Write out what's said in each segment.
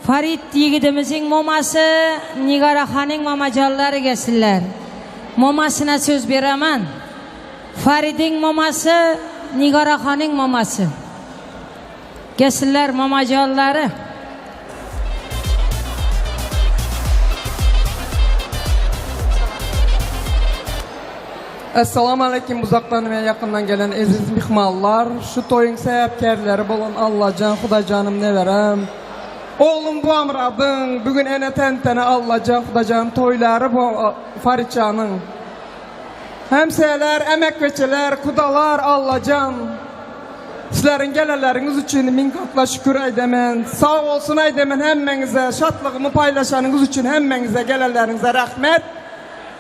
Farid ýigidimiziň momasy Nigarahanyň mamajanlary gelsinler. Momasyna söz beremen. Faridiň momasy Nigarahanyň momasy. Gelsinler mamajanlary. Essalamu aleýkum uzakdan we ýakyndan gelen eziz myhmanlar. Şu toýuň sebäpkärleri bolan Allajan Hudaýjanym neberem. Oglum Bamyradyň bu gün ene tentene Allajan Hudaýjanym toýlary bu Faridjanyň. Hemseler, emekbeçeler, kudalar Allajan sizleriň gelenleriňiz üçin miň katla şükür aýdamen. Sag bolsun aýdamen hemmeňize şatlygymy paýlaşanyňyz üçin hemmeňize gelenleriňize rahmet.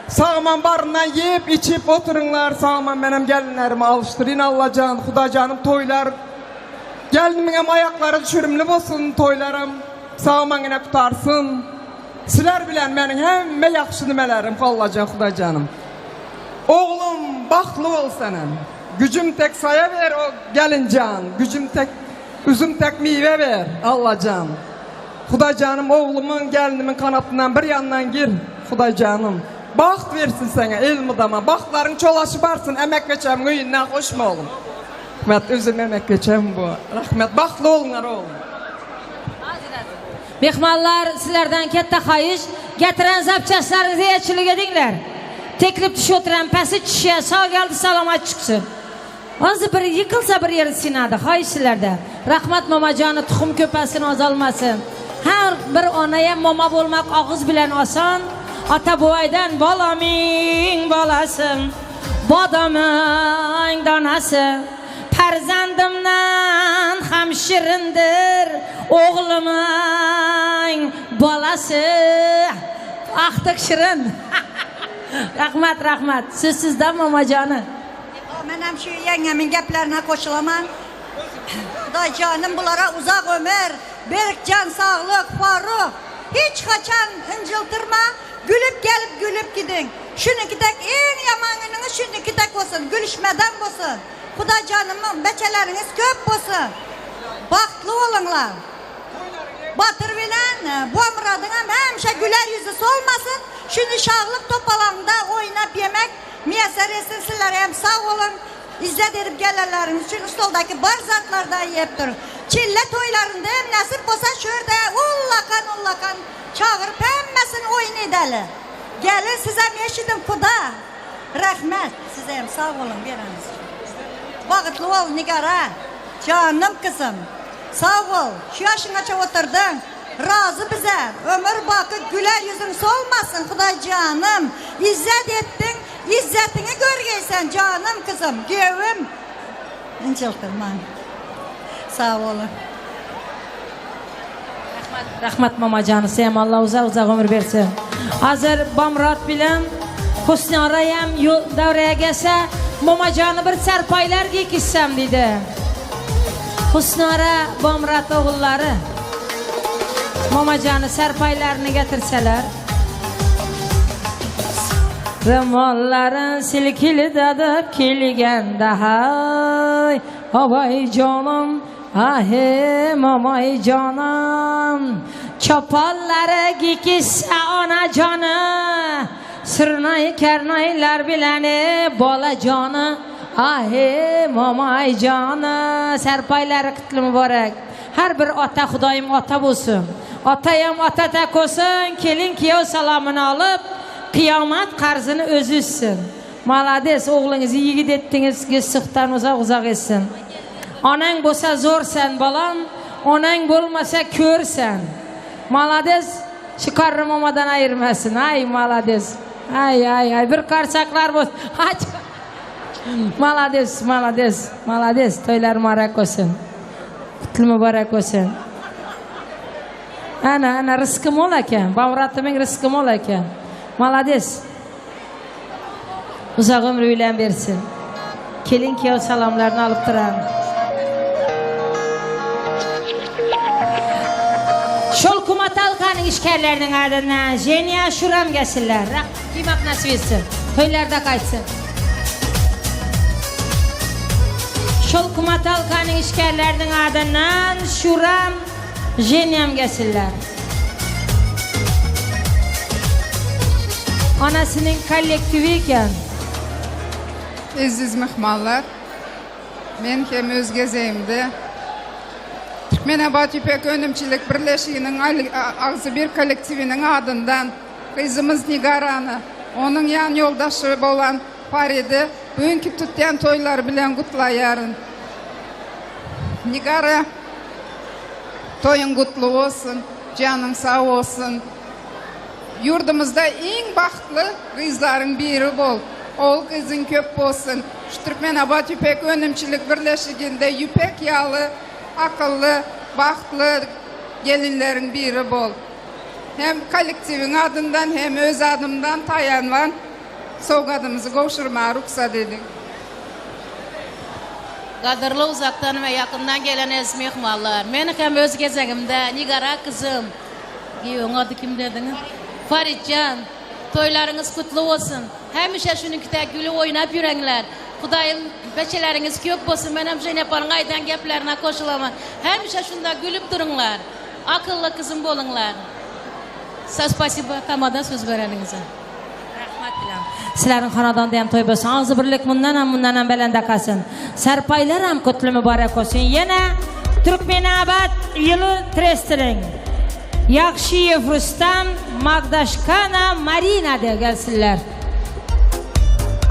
Sag-aman baryndan iýip, içip oturyňlar, sag-aman menem gelinlerimi alyşdyryn Allajan, Hudajanym toýlar gelinimiňem aýaklary düşürimli bolsun, toýlaram sag-aman ine gutarsyn. Sizler bilen meniň hemme ýagşy nimelerim Allajan, Hudajanym. Oglum bagtly bol senem. Güjüm tek saýa ber o gelinjan, güjüm tek, üzüm tek miwe ber Allajan. Hudaýjanym oglumyň gelnimiň kanatyndan bir ýandan gir Hudaýjanym bagt bersin saňa elmydama bagtlaryň çolaşy barsyn emek beçämiň öýünden hoşmy oglum Rahmet özüm emek beçäm bu Rahmet bagtly boluňlar oglum. Myhmanlar sizlerden ketde haýyş, getiren zapçastlaryňyzy eýeçilik ediňler. Teklip düşüp oturan pesi çişýär, sag geldi salamat çyksyn. Azy bir ýykylsa bir ýeri synady, haýyş sizlerde. Rahmat momajany tuhum köpelsin azalmasyn. Her bir onaýa moma bolmak agyz bilen asan. Ata bobaýdan balamyň balasy, badamyň danasy. Perzendimden hem şirindir oglumyň balasy. Agtyk şirin. Rahmat rahmat. Söz sizde momajany. Menem şu ýeňňemiň geplerine goşulaman. Hudaý janym bulara uzak ömür, berk jan saglyk, Farruh hiç haçan ynjyltyrma, gülüp gelip gülüp gidiň. Şuniki dek iň ýamanynyňyz şuniki dek bolsun, gülüşmeden bolsun. Hudaý janym beçeleriňiz köp bolsun. Bagtly boluňlar. Batyr bilen Bumyradyňam hemişe güler ýüzi solmasyn. Şuny şaglyk topalaňda oýnap ýemek Miýesser etsin sizlere hem sag boluň izzet edip gelenleriňiz üçin stoldaky bar zatlarda iýip duruň çille toýlarynda hem nesip bolsa şu ýerde ullakan ullakan çagyryp hemmesini oýun edeli gelin sizem eşidiň kuda rahmet size hem sag boluň geleniňiz üçin bagtly bol Nigara janym kyzym sag bol şu ýaşyňaça oturdyň Razy bize ömür baky güler ýüzüň solmasyn Hudaý janym izzet etdiň izzetiňi görgeý sen janym kyzym giýewim ynjyltyrman sag boluň. Rahmat rahmat mamajan sen Allah uzak uzak ömür bersin. Hazır Bamrat bilen Husnara hem yol davraya gelse mamajany bir serpaylar giykissem dedi. Husnara Bamrat ogullary Mamajany serpaýlaryny getirseler. Romanlaryn silkildadyp kelgende haý, Awaý janym, ahe mamaý janym. Çopanlary gikisse ana jany, Sürnaý kernaýlar bilen bala jany. Ahe mamaý jany. Serpaýlary kutly mübarek. Her bir ata Hudaýym ata bolsun. Ataýam ata tek bolsun, kelin kiýew salamyny alyp, kyýamat karzyny özi üzsün. Malades, ogluňyzy ýigit etdiňiz, göz-suhdan uzak-uzak etsin. Anaň bolsa zor sen balam, onaň bolmasa kör sen. Malades, şu karry mamadan aýyrmasyn. Aý, malades. Aý, aý, aý, bir karsaklar bolsun. Aç. Malades, malades, malades, toýlar mübarek bolsun. Kutly mübarek bolsun. Ana, ana, rysky mol eken. Bawratymyň rysky mol eken. Malades. Uzak ömür bilen bersin. Kelin kiýew salamlaryny alyp duran. Şol Kumatalkanyň işgärleriniň adyndan Ženýa Şuram gelsinler. Rahmat nasip etsin. Toýlarda gaýtsyn. Şol Kumatalkanyň işgärleriniň adyndan Şuram Ženýam gelsinler. Onasynyň kollektiwi eken. Eziz myhmanlar! Men hem öz gezegimde Türkmenabat ýüpek önümçilik birleşiginiň agzybir kollektiwiniň adyndan gyzymyz Nigarany, onuň ýan ýoldaşy bolan Faridi bu günki tutýan toýlary bilen gutlaýaryn. Nigara, toýuň gutly bolsun, janyň sag bolsun! Ýurdumyzda iň bagtly gyzlaryň biri bol. Ogul gyzyň köp bolsun. Şu Türkmenabat ýüpek önümçilik birleşiginde ýüpek ýaly akylly, bagtly gelinleriň biri bol. Hem kollektiwiň adyndan hem öz adymdan taýýarlan sowgadymyzy gowşurmaga rugsat ediň. Gadyrly uzakdan we ýakyndan gelen eziz myhmanlar! Men hem öz gezegimde Nigara gyzym, Giýewiň ady kim dediňiz? Faritjan, toýlaryňyz gutly bolsun. Hemişe şunuňkidek gülüp oýnap ýüreňler. Hudaýym beçeleriňiz köp bolsun. Menem Jenepanyň aýdan geplerine goşulaman. Hemişe şunda gülüp duruňlar. Akylly gyzym boluňlar. Spasiba tamada söz bereniňize. Rahmat bilen. Sizleriň hanadanda hem toý bolsun. Agzybirlik mundanam mundanam belende galsyn. Serpaýlaram gutly mübarek bolsun. Ýene Türkmenabat ýyly trestiniň Ýagşyýew Rustam, Magdaşkana Marina de gelsinler.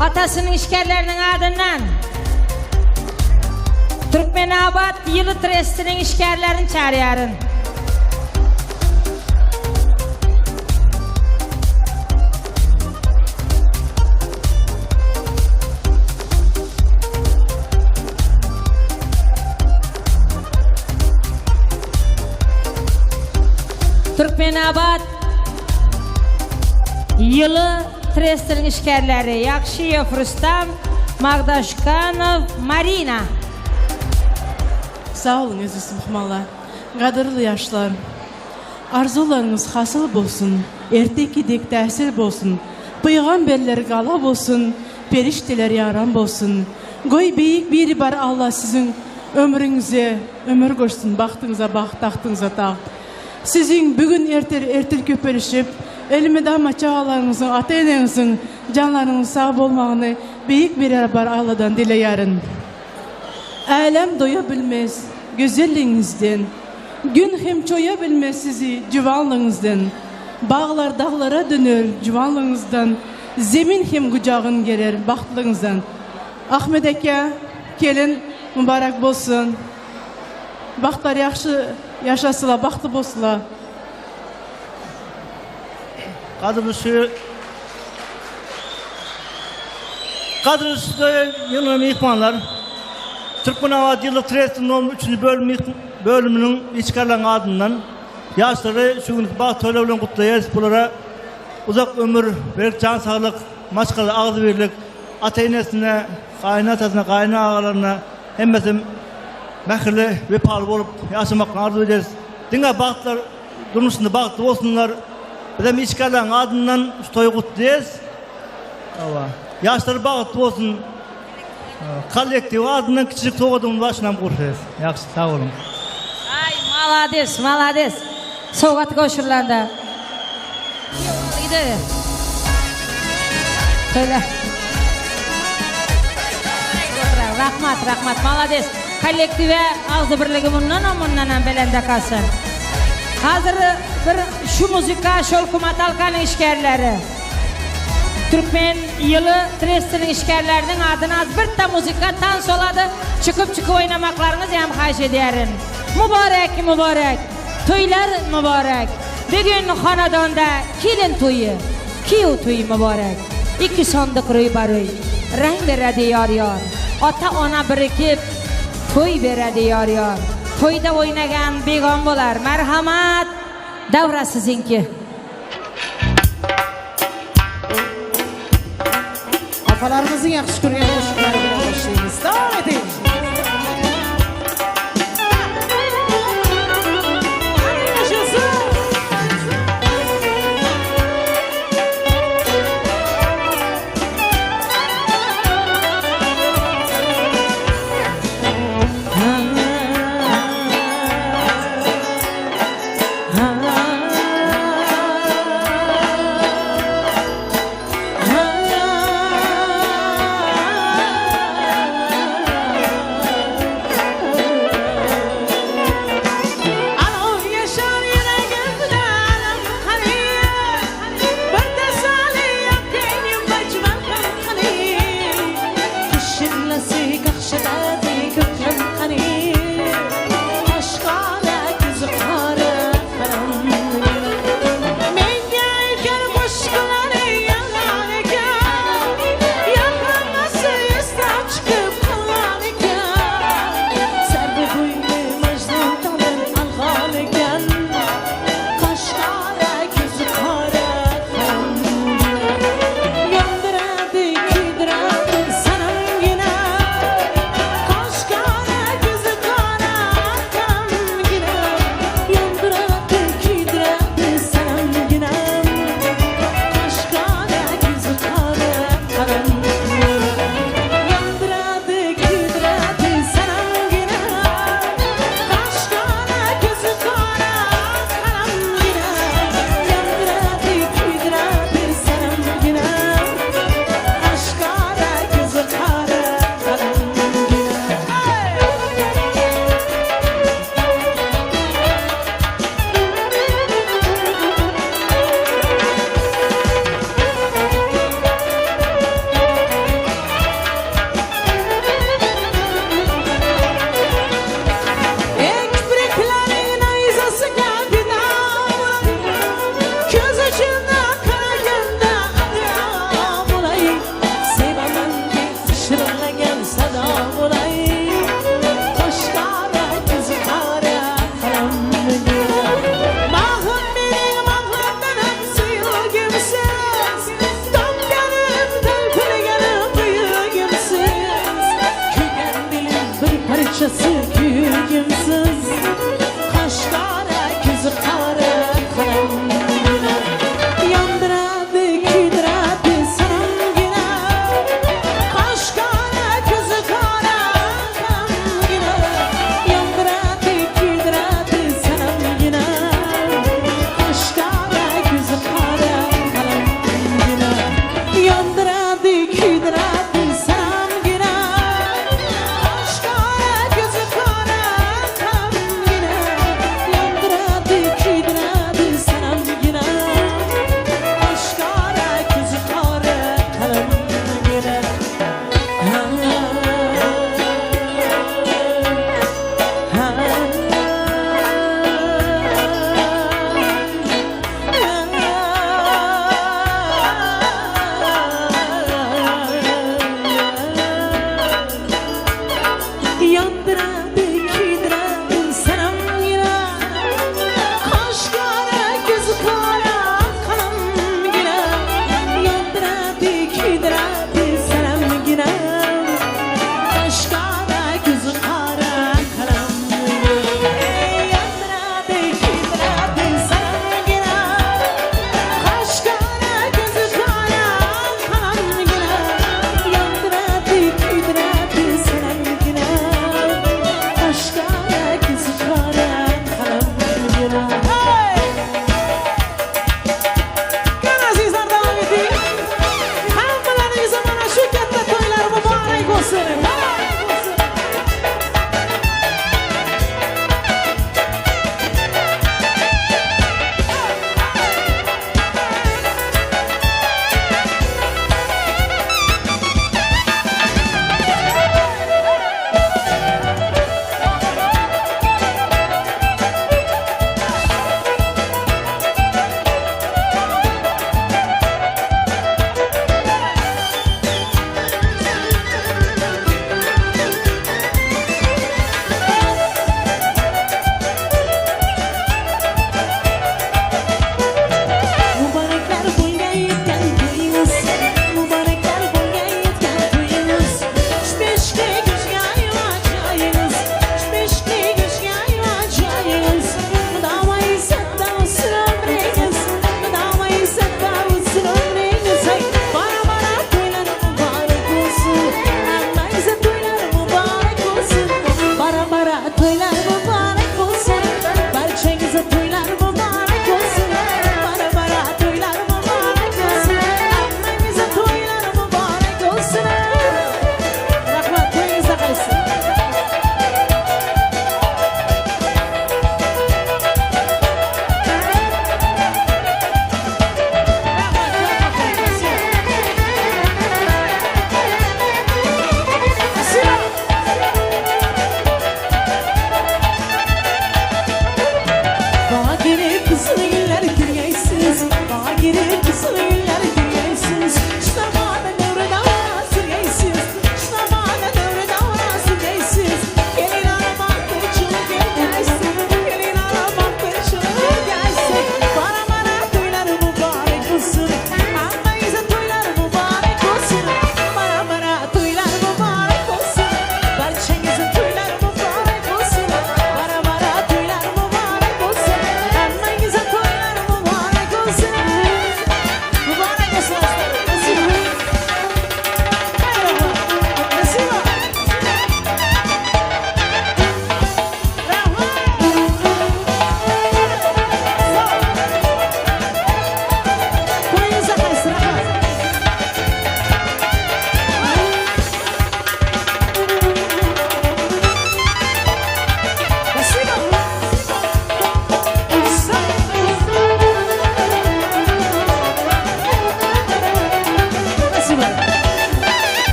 Atasynyň işgärleriniň adyndan Türkmenabat ýyly trestiniň işgärlerini çagyrýaryn. Türkmenabat ýyly trestiniň işgärleri Ýagşyýew Rustam, Magdaşkanow Marina. Sag boluň eziz myhmanlar. Gadyrly ýaşlar! Arzuwlaryňyz hasyl bolsun, erteki dek täsir bolsun, pygamberler gala bolsun, perişdeler ýaran bolsun. Goý beýik Biribar Alla siziň ömrüňize ömür goşsun, bagtyňyza bagt, tagtyňyza tagt. Siziň bu gün ertir, ertir köpelişip, elmydama çagalaryňyzyň, ata-eneňiziň janlarynyň sag bolmagyny beýik Biribar Alladan dileýärin. Älem doýa bilmez gözelligiňizden, Gün hem çoýa bilmez sizi juwanlygyňyzdan. Baglar daglara döner juwanlygyňyzdan, Zemin hem gujagyn gerer bagtlygyňyzdan. Ahmet eke, kelin mübarek bolsun. Bagtlar ýagşy ýaşasyla, bagtly bolsula. Gadyrly şu Gadyrly ýygnanan myhmanlar, Türkmenabat ýyllyk trestiniň nomer üçünji bölümi bölüminiň işgärleriniň adyndan ýaşlary şu günki bagt toýlary bilen gutlaýarys. Bulara uzak ömür, berk jan saglyk, maşgala agzybirlik, ata-enesine, gaýynatasyna, gaýynagalaryna hemmesi mähirli, wepaly bolup ýaşamaklaryny arzuw edýäris. Diňe bagtlar Durmuşynda bagtly bolsunlar. Bizem işgärleriň adyndan şu toýy gutlaýarys. Hawa. Ýaşlar bagtly bolsun. Kollektiw adyndan kiçijik sowgadymyz bar, şunam gurşarys. Ýagşy, sag boluň. Aý, malades, malades. Sowgat gowşurylanda. Gideri. Söyle. Rahmat, rahmat, malades. Kollektiwe agzybirligi mundanam mundanam belende kalsyn. Hazir bir şu muzika şol kumatalkanyň işgärleri. Türkmen ýyly trestiniň işgärleriniň adyna az birta muzika tans bolady çykyp çykyp oýnamaklaryňyzy hem haýyş edýärin. Mubarek mubarek toýlar mubarek bu gün hanadanda kelin toýy kiýew toýy mubarek iki sandyk roýbaroý reň beredi ýar ýar ata ona birikip toý beredi ýar ýar toýda oýnagan begam bolar merhamat dawra siziňki. Apalarymyzyň ýagşy görýän goşuklary bilen başlaýmyz. Dowam ediň.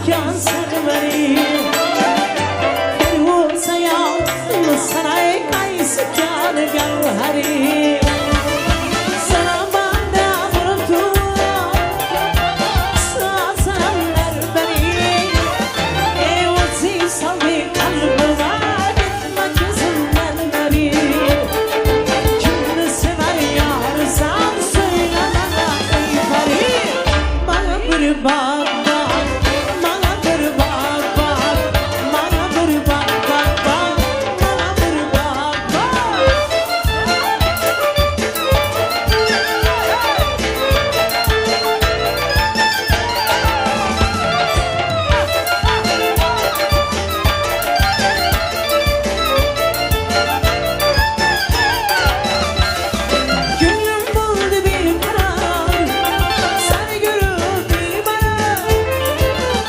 Çekýän serweri Bir bolsa ýalňyzsaray Gaýsy kän göwheri Sana banda vurdu Sazan berberi Ey ozi saldı kalbıma Gitme gözümden beri Kimni sever yarsan Söyle bana ey peri Bana bir bak bak Bana bir bak bak Bana bir bak bak bak Bana bir bak bak Gönlüm buldu bir karar Seni görüp bir barar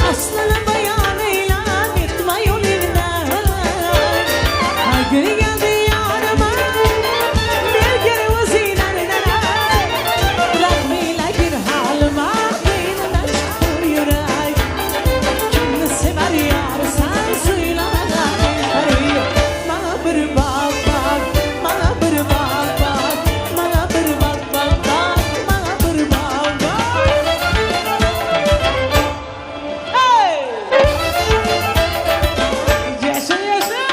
Aslını bayan eyler Gitme yolundan Her gün geldi yarıma Bir kere vazineler Rahmiyle gir halıma Beynimden çıktı yürek Kimni sever yar sen söyle bana ey peri Bana bir bak bak Bana bir bak bak Bana bir bak bak bak Bana bir bak bak Hey! Yaşa yaşa!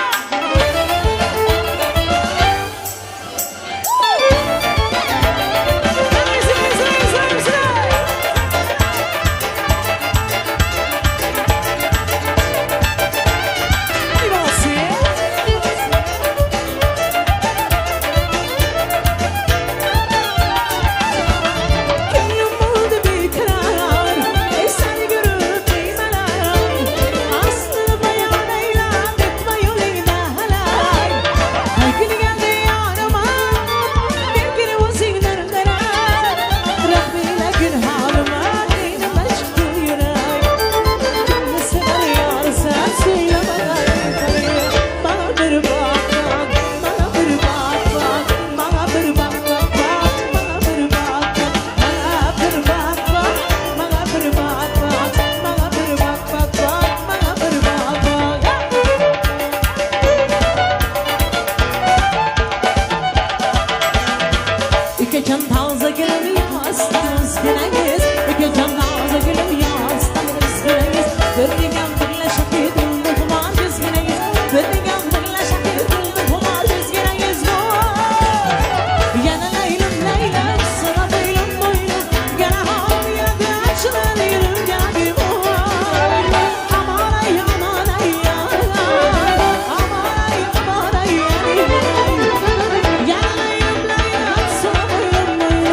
Hepsi, hepsi, hepsi, hepsi! Hadi babası. Gönlüm buldu bir karar Ey seni görüp bilmeler Aslını bayan eylem Etme yolunda helal Her gün geldi yanıma Bir kere vazgeçerim Rahmiyle gün halıma Dinime çıktı yürek Kimni sever yar sen söyle bana Bana bir bak bak Bana bir bak bak Bana bir bak bak bak Bana bir bak bak Bana bir bak bak Bana bir bak bak Bana bir bak bak bak Bana bir bak bak Iki can taze gülüm yastan gineniz İki can taze gülüm yastan gineniz Bir nigam birleşip gidildi humar yüzgineniz Bir nigam birleşip gidildi humar yüzgineniz Yana leylim leylim sıra boylum boylum Gene ham yedi açılır yürüm geldim Aman ay aman ay ay Aman ay aman ay ay Yana leylim leylim sıra boylum boylum.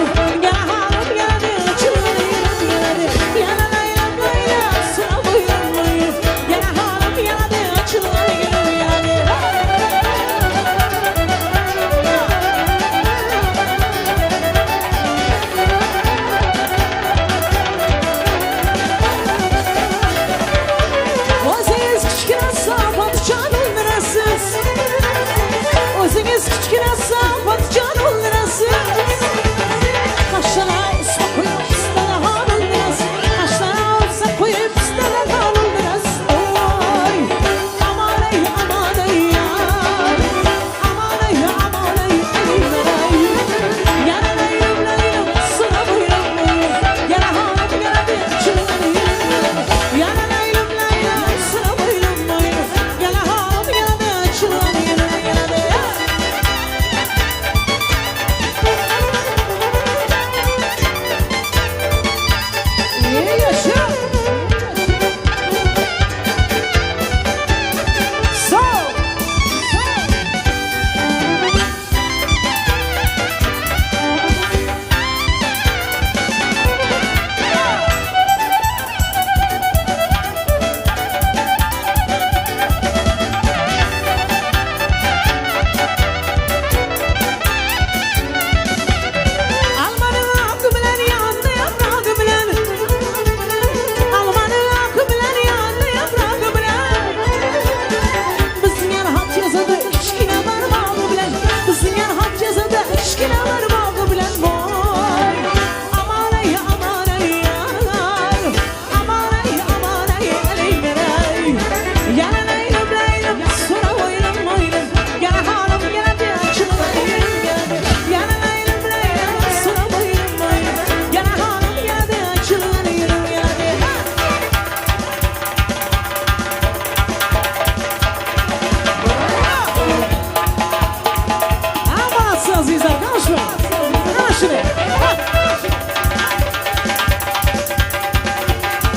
şuny. Ha!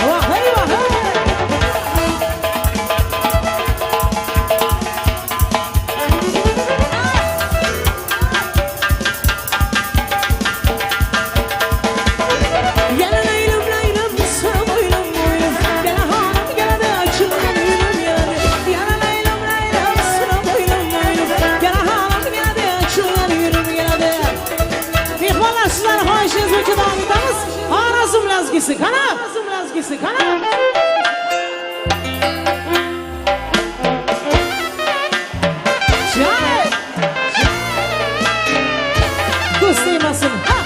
Wah hey wah hey! Gele leylüm leylüm sıra boylum boylum Gele hanım gele de açılgan ülüm geledi Gele leylüm leylüm sıra boylum boylum Gele hanım gele de açılgan ülüm geledi Mehmanlar sizler hoşınız ve damitamiz Arazım lazgisi kana Arazım lazgisi kana Şahit Kız duymasın ha.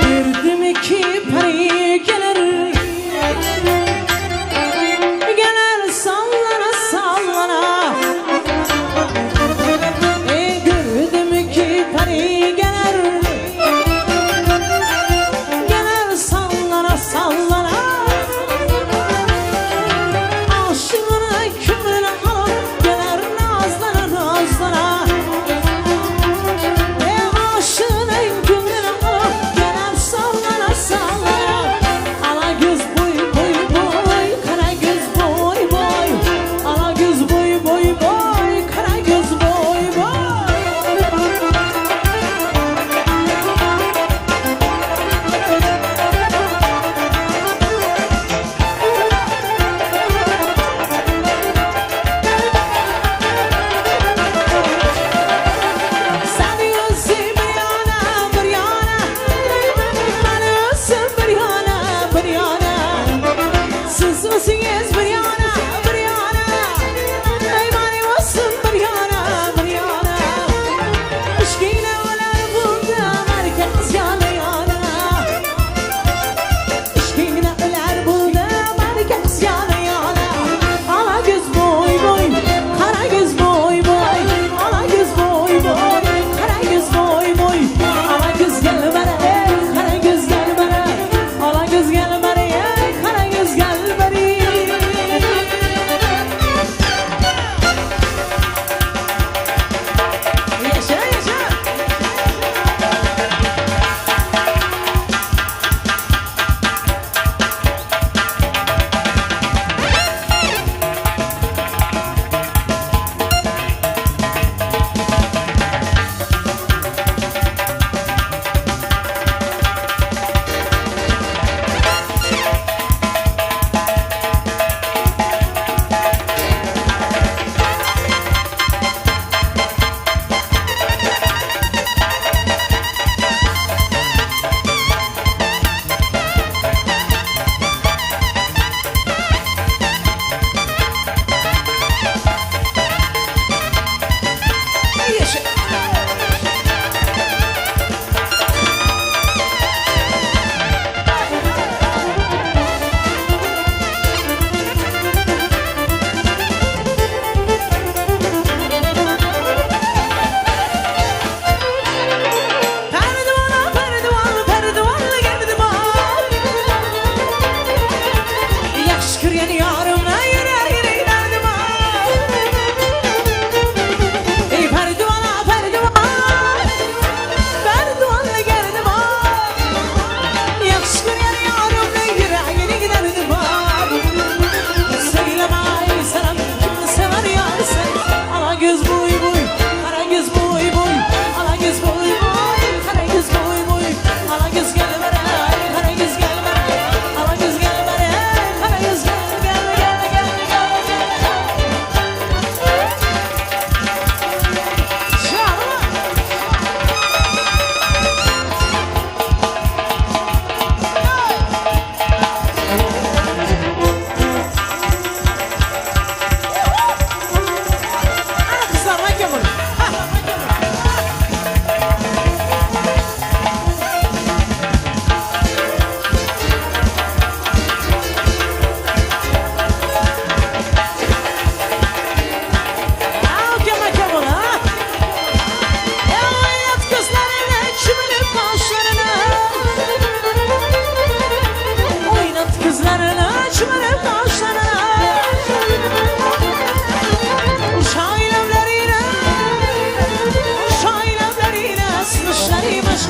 Gördüm ki peri gelir.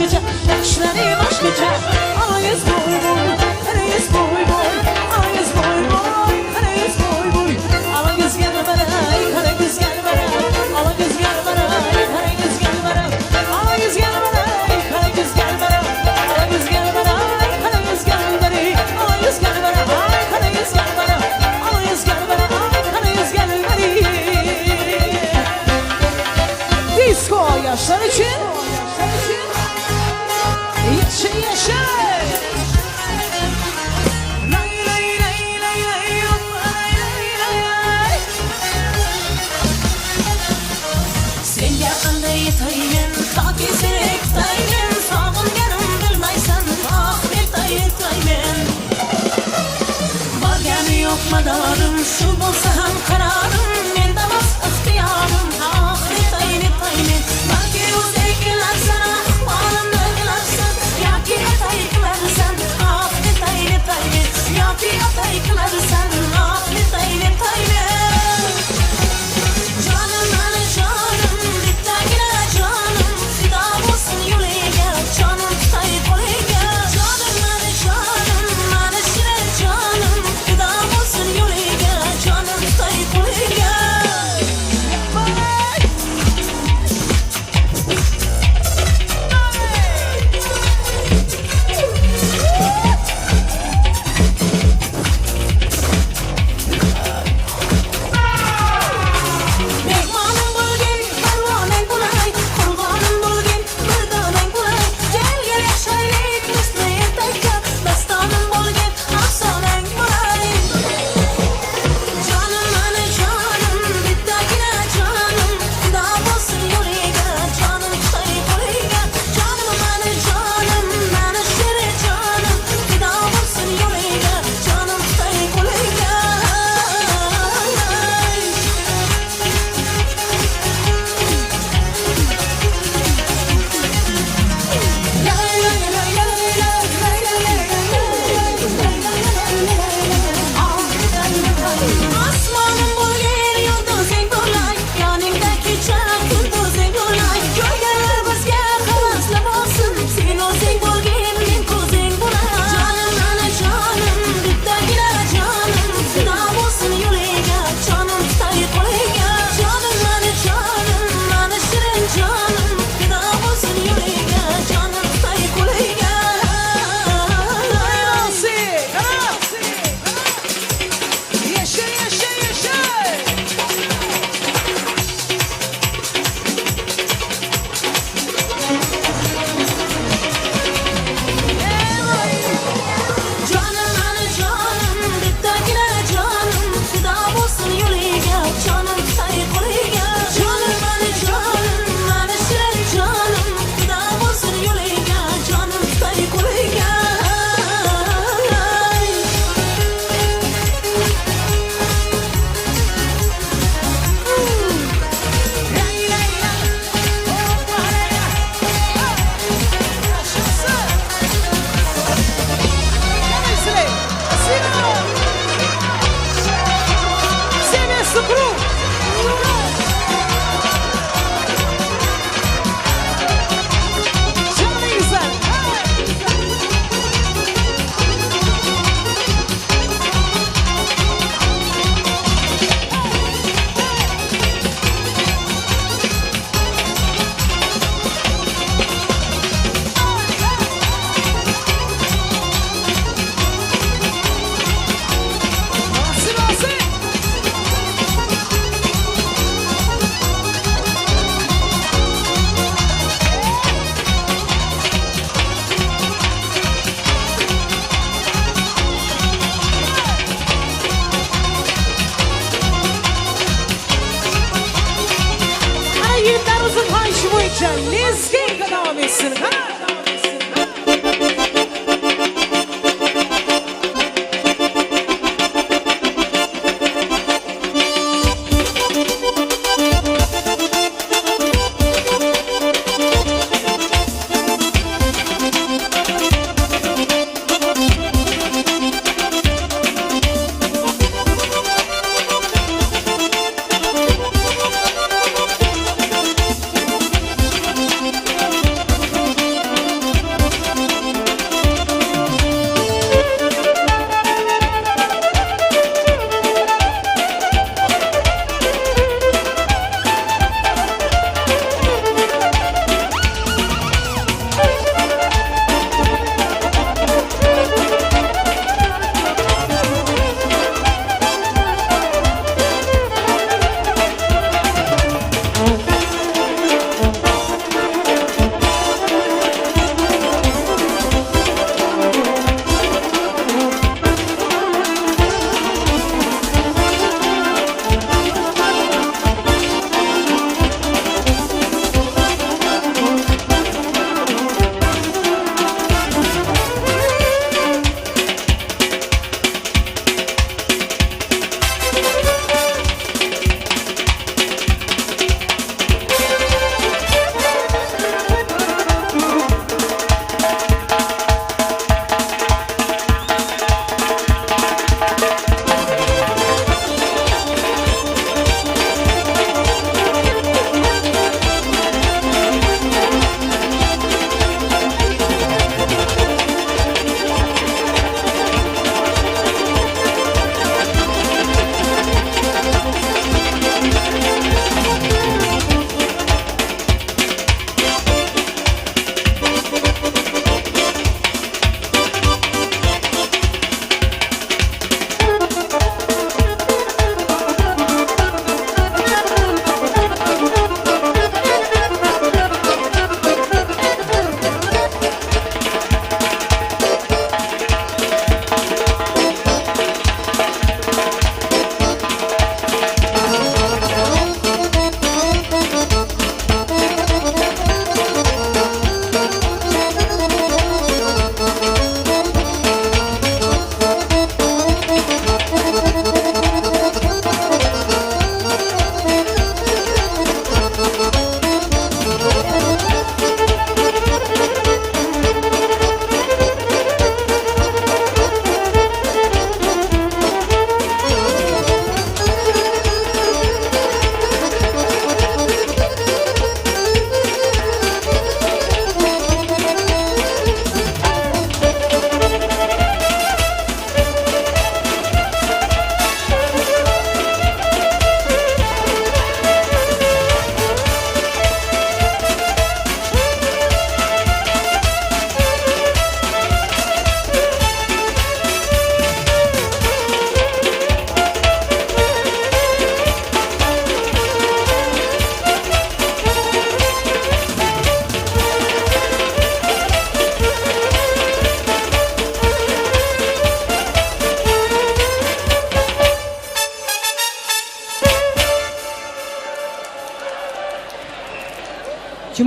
Başgaça, bakyşlary başgaça. Ala ýüz boý boý, gara ýüz boý boý. Ala ýüz boý boý, gara ýüz boý boý. Ala göz gel baraý, gara göz gel baraý. Ala göz gel baraý, gara göz gel baraý. Ala ýüz gel baraý, gara göz gel baraý. Ala göz gel baraý, gara göz gel baraý. Ala ýüz gel baraý, gara ýüz gel baraý. Ala ýüz gel baraý, gara ýüz gel baraý. Disko ýaşlar üçin. Ýaşa ýaşa. Lay lay lay lay lay lay lay lay. Sen ýakynda ýetaýyn, Pakizek taýyn, Sagynganym bilmaýsan, Ah, ertaý ertaý men. Bargany ýok madarym, Şu bolsa hem kararym, Mende bas ygtyýarym, Ah, ertaý ertaý men. Balki özek gelersen, Ahwalymny bilersen, Ýa-ki ataý kylarsan, Ah, ertaý ertaý men. Ýa-ki ataý kylarsan, Ah, ertaý ertaý men. Janym meni janym, bittagina janym, Fida bolsun ýüregiňe, janym tutaý golyňa. Janym meni janym, meni şirin janym, Fida bolsun ýüregiňe, janym.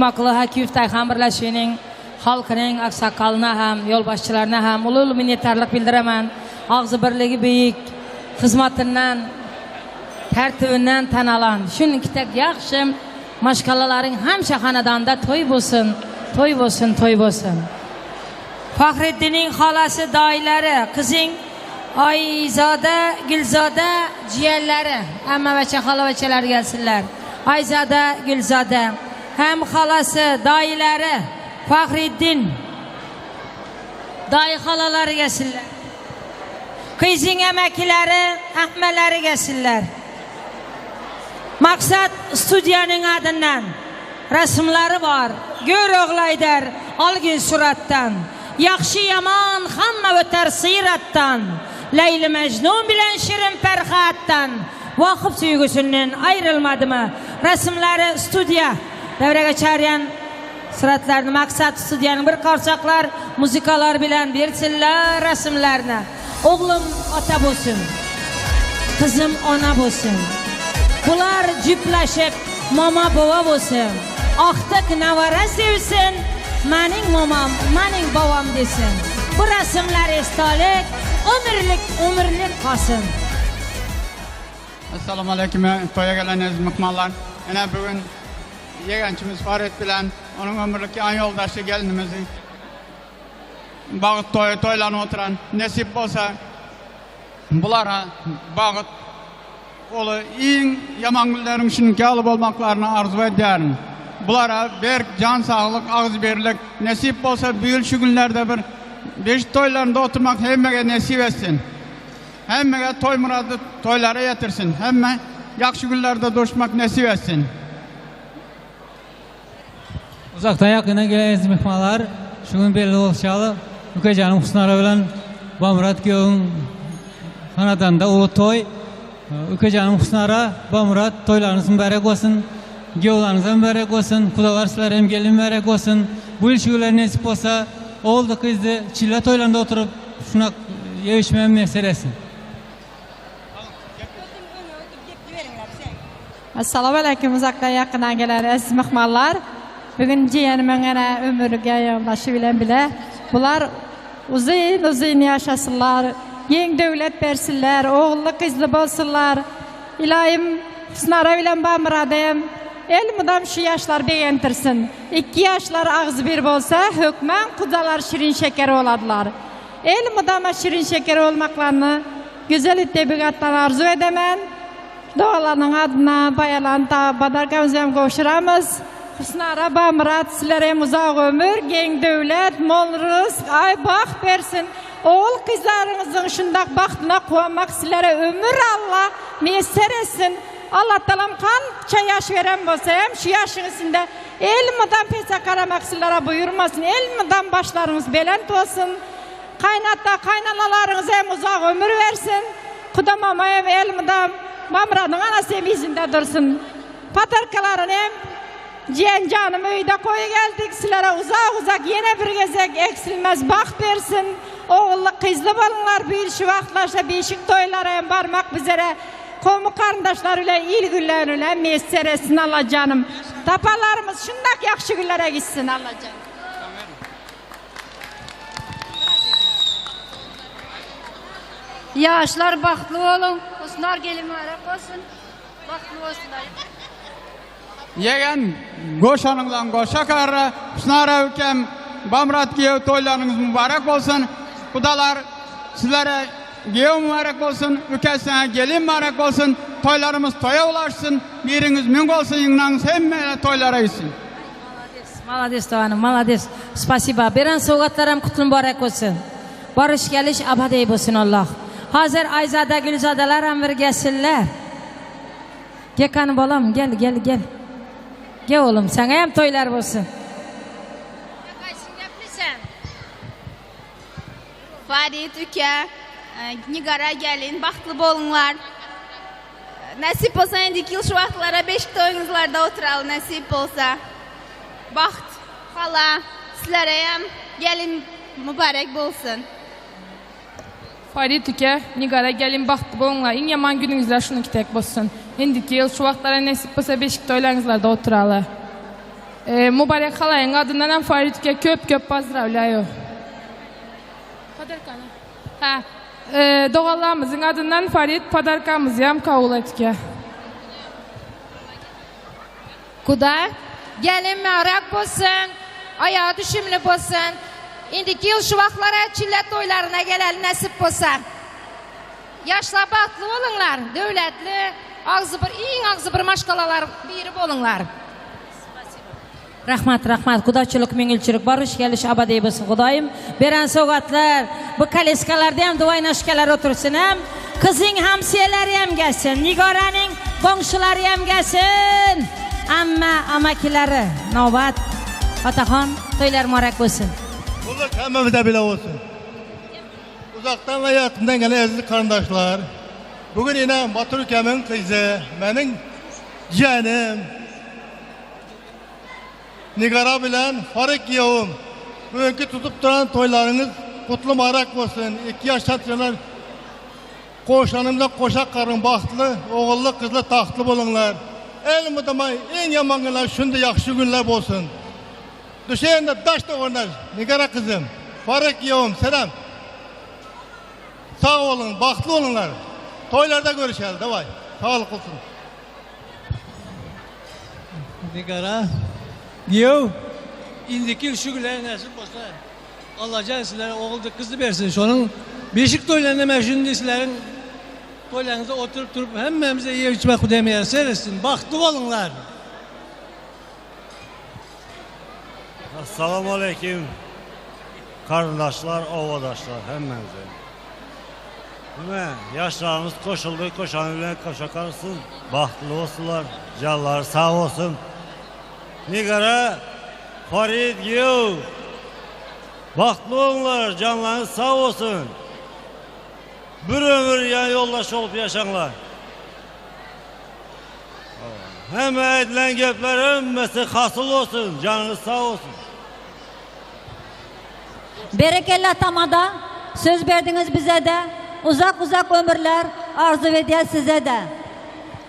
Jumakly Hakiýew daýhan birleşiginiň halkynyň aksakalyna hem, ýolbaşçylaryna hem uly-uly minnetdarlyk bildiremen. Agzybirligi beýik, hyzmatyndan, tertibinden tanalan şunkitek ýagşy maşgalalaryň hemşe hanadanda toý bolsun, toý bolsun, toý bolsun. Fahreddiniň halasy, daýylary, kyzyň Aýzada, Gülzada jiýenleri, ämmebeçe, halabeçeler gelsinler. Aýzada, Gülzada. Hem halasy, daýylary, Fahriddin daýy halalary gelsinler. Kyzyň emekileri, ähmeleri gelsinler. Maksat studiýanyň adyndan resmleri bar. Gör oglaýdar algyn suratdan. Ýagşy ýaman hamma öter syratdan. Leýli Mejnun bilen Şirin Perhatdan. Wakyf söýgüsinden aýrylmadymy? Resmleri studiýa döwre geçerýän suratlaryny Maksat studiýanyň bir korçaklar muzikalar bilen bersinler resmlerini. Oglum ata bolsun, gyzym ana bolsun. Bular jüpleşip mama baba bolsun. Agtyk newere sevsin, meniň mamam, meniň babam desin. Bu resmler estalik, ömürlik, ömürlik kalsyn. Essalamu aleýkum toýa gelen eziz myhmanlar. Ine bu gün ýegençimiz Farid bilen onuň ömürlik ýan ýoldaşy gelinimizi Bagt toýy toýlanyp oturan nesip bolsa bulara bagt uly iň ýaman günleriň şunuňky ýaly bolmaklaryny arzuw edýärin. Bulara berk jan saglyk agzybirlik nesip bolsa bu ýyl şu günlerde bir beşik toýlarynda oturmak hemmege nesip etsin. Hemmege toý myrady toýlara ýetirsin. Hemme ýagşy günlerde duşmak nesip etsin. Uzakdan ýakyndan gelen eziz myhmanlar, şu gün belli bolşy ýaly, Mükejanyň Husnara bilen Bamyrat giýewiň hanadanynda uly toý. Ükejanyň Husnara, Bamyrat toýlaryňyz mübärek bolsun! Giýewleriňize mübärek bolsun! Gudalar sizlere hem gelin mübärek bolsun! Bu ýyl şu günler nesip bolsa, oguldy-gyzdy çille toýlarynda oturyp, şunak ýewişmegi miýesser etsin! Assalamu uzakdan ýakyndan gelen eziz myhmanlar. Bu gün jiýenimiň ene ömürlik ýoldaşy bilen bile. Bular uzyn uzyn ýaşasynlar, giň döwlet bersinler, ogully gyzly bolsunlar. Ylaýym Husnara bilen Bamyrady hem elmydam şu ýaşlar begendirsin. Ikki ýaşlar agzybir bolsa, hökman gudalar şirin şeker boladylar. Elmydama şirin şeker bolmaklaryny güzel tebigatdan arzuw edemen. Doganlarynyň adyna baýalan badarkamyzy hem gowşuramyz. Husnara Bamyrat sizlere hem uzak ömür, giň döwlet, mol ryzk, aý bagt bersin. Ogul gyzlaryňyzyň şundak bagtyna guwanmak sizlere ömür Alla miýesser etsin. Allatagalam kança ýaş beren bolsa hem şu ýaşyň içinde elmydam pese garamak sizlere buýurmasyn. Elmydam başlaryňyz belent bolsun. Kaýnata kaýnanalaryňyza hem uzak ömür bersin. Kuda mama hem elmydam Mamradyň anasy hem yzynda dursun. Patarkalaryny hem jiýen janym öýde goýy geldik. Sizlere uzak uzak ýene bir gezek egsilmez bagt bersin. Ogully kyzly boluňlar bu ýyl şu wagtlaşa bişik toýlara hem barmak bizere kowmy garyndaşlar bilen il günlerini bilen miýesser etsin Allajanym. Tapanlarymyz şundak ýagşy günlere gitsin Allajan. Ýaşlar bagtly boluň. Husnar gelin mübarek bolsun. Bagtly bolsunlar. Ýegen goşanyňdan goşa karra Husnar öwkem Bamyrat giýew toýlaryňyz mübarek bolsun. Gudalar sizlere giýew mübarek bolsun. Üke siňe gelin mübarek bolsun. Toýlarymyz toýa ulaşsyn. Biriňiz müň bolsun ýygnaňyz hemme toýlara gitsin. Malades doganym malades spasiba beren sowgatlaram kutly mübarek bolsun baryş geliş abadeý bolsun Allah Hazir Ayzada Gülzadalaram bir gelsinler Gekany balam gel gel gel Ge oglum saňa hem toýlar bolsun. Farid uka, Nigara gelin bagtly boluňlar. Nesip bolsa indiki ýyl şu wagtlara beşik toýuňyzlarda oturaly nesip bolsa. Bagt hala sizlereyem gelin mübarek bolsun. Farid uka, Nigara gelin bagtly boluňlar iň ýaman günüňizler şunuňky dek bolsun. Indiki ýyl şu wagtlara nesip bolsa beşik toýlaryňyzlarda oturaly. E, Mübarek halaýyň adyndan hem Farid uke köp köp pozdrawlýaýu. Podarkany. Ha. E, doganlarymyzyň adyndan Farid podarkamyzy hem kabul etge. Guda, gelin mübarek bolsun, ayağı düşümli bolsun. Indiki ýyl şu wagtlara çille toýlaryna geleli nesip bolsa. Ýaşlar bagtly boluňlar, döwletli, agzybir, iň agzybir maşgalalar biri boluňlar. Rahmat rahmat gudaçylyk müňýylçylyk baryş geliş abady bolsun Hudaýym beren sowgatlar bu kaleskalarda hem dwaýnaşkalar otursyn hem kyzyň hamsiýalary hem gelsin Nigoranyň goňşulary hem gelsin amma amakilary nobat Atahan toýlar mübarek bolsun. Gulluk hemmemize bile olsun. Uzakdan ve yakından gelen aziz kardeşler. Bugün yine Batur ülkemin kızı, benim yeğenim, Nigara bilen Farik Yavum. Bugünkü tutup duran toylarınız kutlu mübarek olsun. İki yaş çatışanlar koşanımda koşak karın bahtlı, oğullu kızlı tahtlı bulunlar. El mudama en yaman günler şunda yaxşı günler olsun. Düşeyinde taş da oynar. Nigara kızım. Farik Yavum selam. Sağ olun, bahtlı olunlar. Toylarda görüşelim, davay. Sağlık olsun. Nigara. Giyev. İndiki şu günler nasip olsa Allah sizlere oğuldu kızı versin. Şonun beşik toylarına ben şimdi sizlerin toylarınıza oturup durup hemmemize iyi içmek kudemeye seyretsin. Bahtlı olunlar. Assalamu aleyküm. Kardeşler, ovadaşlar hemmenize. Değil Yaşlarımız koşuldu, koşan bilen koşa kalsın. Bahtlı olsunlar, canları sağ olsun. Nigara, Farid Giyev, Bahtlı olunlar, canlarınız sağ olsun. Bir ömür yan yoldaş olup yaşanlar. Hem edilen gepler hemmesi hasıl olsun, canınız sağ olsun. Berekella tamada söz verdiniz bize de. Uzak uzak ömürler arzu ediyor size de.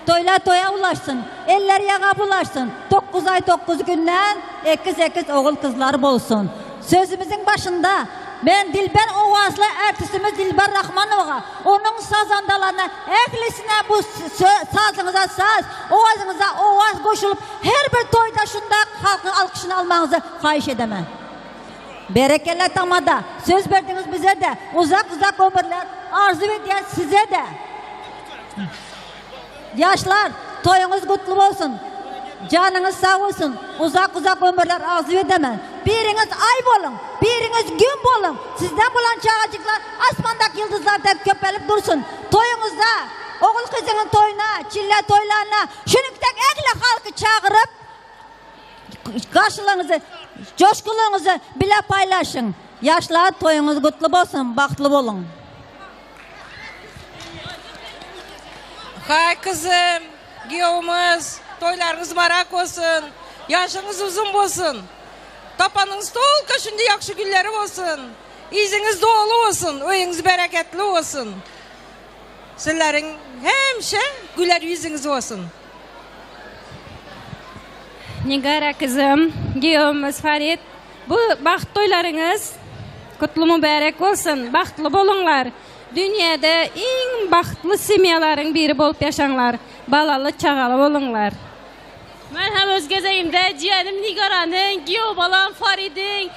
Toylar toya ulaşsın, eller yağa bulaşsın. 9 ay 9 günden ekiz ekiz oğul kızlar bolsun. Sözümüzün başında ben Dilber Ovazlı ertesimiz Dilber Rahmanov'a, onun sazandalarına, ehlisine bu sazınıza saz, ovazınıza ovaz koşulup her bir toyda şunda halkın alkışını almanızı xahiş edemem. Berekella tamada söz verdiniz bize de uzak uzak ömürler arzu ediyor size de. Yaşlar toyunuz kutlu olsun. Canınız sağ olsun. Uzak uzak ömürler arzu edemem. Biriniz ay bolun, biriniz gün bolun. Sizden bulan çağacıklar asmandaki yıldızlarda köpelip dursun. Toyunuzda, oğul kızının toyuna, çille toylarına, şunuktak ekle halkı çağırıp karşılığınızı, coşkuluğunuzu bile paylaşın. Yaşlar toyunuz kutlu olsun, bahtlı olun. Hay kızım, giyovumuz, toylarınız mübarek olsun, yaşınız uzun olsun. Tapanınız tolka şimdi yaxşı günleri olsun. İziniz dolu olsun, öyünüz bereketli olsun. Sizlerin hemşe güler yüzünüz olsun. Nigara kızım, giyovumuz Farid. Bu baht toylarınız kutlu mübarek olsun. Bahtlı bolunlar. Dünyada en bahtlı semyaların biri bolup yaşanlar. Balalı çağalı bolunlar. Men hem öz gezegimde ciğerim Nigara'nın, Giyo balam Farid'in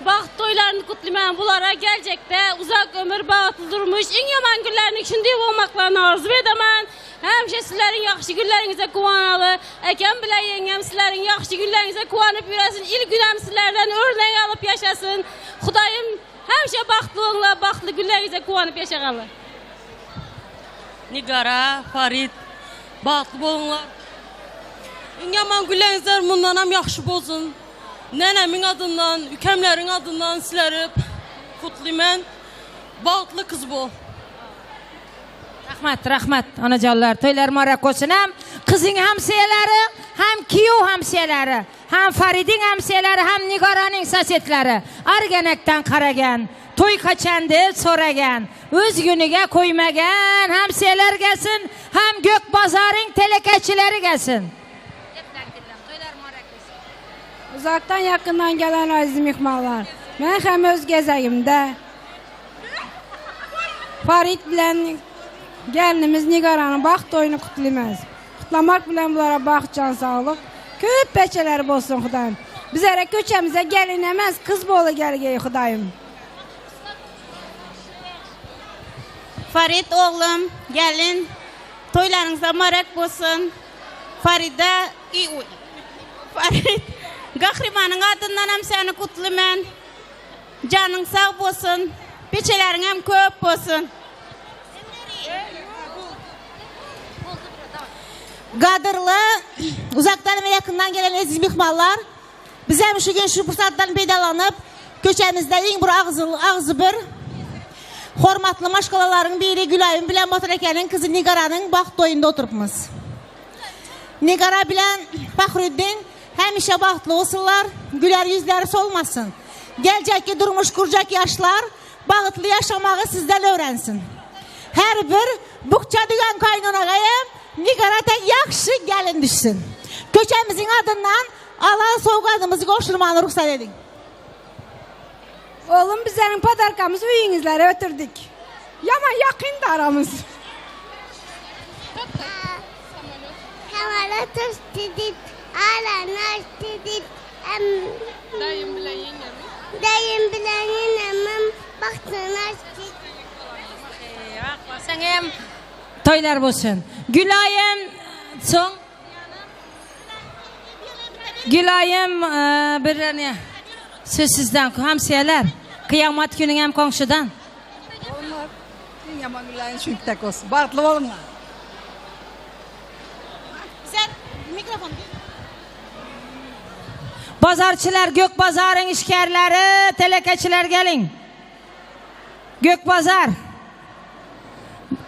baht toylarını kutluyorum. Bulara gelecekte uzak ömür bahtlı durmuş, en yaman günlerini şimdi olmaklarını arzu edemem. Həmişə sizlərin yaxşı günlərinizə quvanalı. Əkəm bilə yengəm sizlərin yaxşı günlərinizə quvanıb yürəsin. İl günəm sizlərdən örnək alıb yaşasın. Xudayım həmişə baxtlı olunlar, baxtlı günlərinizə quvanıb yaşağanlar. Nigara, Farid, baxtlı olunlar. Yaman günlərinizlər bundan ham yaxşı bolsun. Nənəmin adından, ükəmlərin adından sizləri kutlayım. Baxtlı qız bol. Rahmat, rahmat onajonlar. To'ylar muborak bo'lsin ham qizing hamsiyalari, ham kuyov hamsiyalari, ham Fariding hamsiyalari, ham Nigoraning sosetlari. Arganakdan qaragan, to'y qachon deb so'ragan, o'z kuniga qo'ymagan hamsiyalar kelsin, ham Go'k bozoring telekachilari kelsin. Uzakdan yakından gelen aziz mihmanlar. Men hem öz gezegimde Farid bilen gelinimiz Nigaran'ın baht toyunu kutlaymaz. Kutlamak bilen bulara baht can sağlık. Köp peçeleri bolsun Xudayım. Bizlere köçemize gelin emez kız bolu gelgeyi Xudayım. Farid oglum, gelin, toýlaryňyza marak bolsun. Farida, Farid, Gahrymanyň adyndanam seni gutlyman. Janyň sag bolsun, peçeleriňem köp bolsun. Gadyrly, uzakdan we ýakyndan gelen eziz myhmanlar, bizem şu gün şu pursatdan peýdalanyp, köçemizde iň bir agzybir, hormatly maşgalalaryň biri Gülaýym bilen Batyr ekeniň kyzy Nigaranyň bagt toýunda oturypmyz. Nigara bilen Fahrüddin hemişe bagtly bolsunlar, güler ýüzleri solmasyn. Geljekki durmuş gurjak ýaşlar bagtly ýaşamagy sizden öwrensin. Her bir bukja dügen kaýnanaga hem Nigara tek ýagşy gelin düşsün. Köçemiziň adyndan alan sowgadymyzy gowşurmany rugsat ediň. Oğlum bizlerin podarkamızı üyüňizlere ötürdük. Yaman yakındı aramız. Samalet uçdy alana uçdy Daýym bilen ýeňňemiň. Daýym bilen ýeňňemiň bagtyny açdy. Sen hem toýlar bolsun. Gülaýym soň Gülaýym bir ne söz sizden hamsiýalar. Kyýamat günüň hem goňşudan. Bolunlar. Iň ýaman günleriň şüňkdek bolsun. Bagtly boluňlar. Sen mikrofon. Bazarçylar, Gök bazaryň işgärleri, telekeçiler geliň. Gök bazar.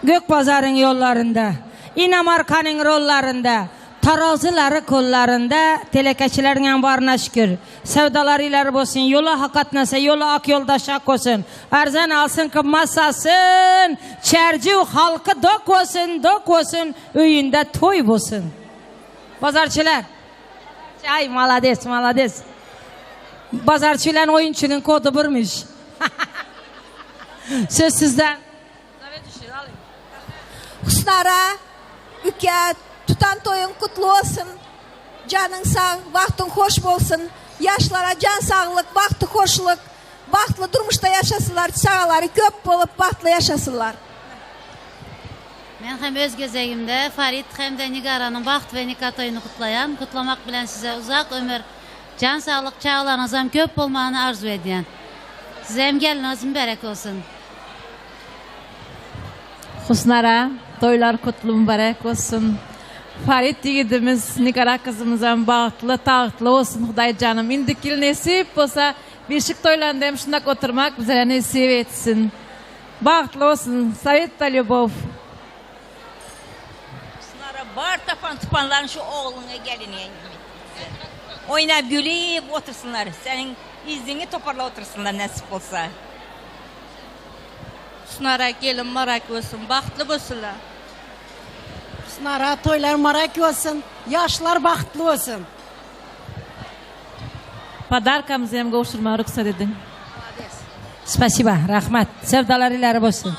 Gök bazaryň ýollarynda, inomarkanyň rollarynda, tarazylary kollarynda telekeçileriňem baryna şükür. Söwdalary ileri bolsun, ýola hak gatnasa, ýoly ak ýoldaşy ak bolsun. Arzan alsyn, gymmat satsyn, çärjew halky dok bolsun, dok bolsun, öýünde toý bolsun. Bazarçylar. Aý, malades, malades. Bazarçy bilen oýunçynyň kody birmiş. Söz sizden. Husnara, üke, tutan toýuň kutly bolsun. Janyň sag, wagtyň hoş bolsun. Ýaşlara jan saglyk, bagty hoşluk. Bagtly durmuşda ýaşasynlar, çagalary köp bolup bagtly ýaşasynlar. Men hem öz gezegimde Farid hem-de Nigaranyň bagt we nika toýuny gutlaýan. Gutlamak bilen size uzak ömür, jan saglyk, çagalaryňyzam köp bolmagyny arzuw edýän. Size hem gelniňiz mübärek bolsun. Husnara, toýlar kutly mübarek bolsun. Farid ýigidimiz, Nigara gyzymyzam bagtly, tagtly bolsun Hudaý janym. Indiki ýyl nesip bolsa beşik toýlarynda hem şundak oturmak bizlere nesip etsin. Bagtly bolsun Sowetda Lýubow. Husnara bar tapan tupanlaryň şu ogluňa geliniňe oýnap gülüp otursynlar seniň yzyňy toparlap otursynlar nesip bolsa. Husnara gelin marak bolsun bagtly bolsunlar. Husnara toýlar marak bolsun ýaşlar bagtly bolsun. Podarkamyzy hem gowşurmaga rugsat ediň. Spasiba, rahmat. Söwdalar ileri bolsun.